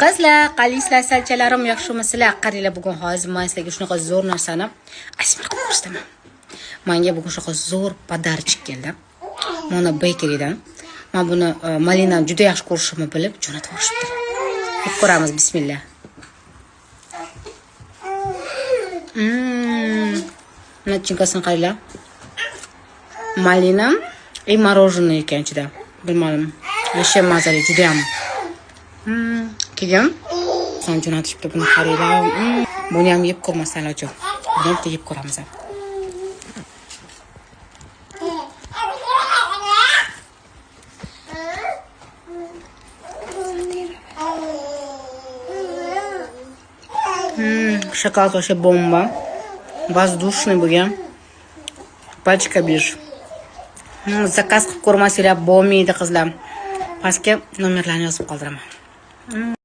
Qizlar, qalaysizlar, asalchalarim, yaxshimisizlar? Qaranglar, bugun hozir men sizlarga shunaqa zo'r narsani ASMR qilib ko'rsataman. Menga bugun shunaqa zo'r подарочек keldi. Mana bakerydan. Men buni malinani juda yaxshi ko'rishimni bilib jo'natib yuborishibdi. Yeb ko'ramiz, bismillah. Начинка sini qaranglar. Malina и мороженое ekan ichida. Bilmadim. Вообще mazali, juda ham. Keyin san jo'natishibdi, buni qaranglar. Buni ham yeb ko'rmasdan iloji yo'q. Buni bitta yeb ko'ramiz. Шоколад вообще бомба. Воздушный bo'lgan. Пачка 5. Заказ qilib ko'rmasanglar bo'lmaydi, qizlar. Pastga nomerlarni yozib qoldiraman.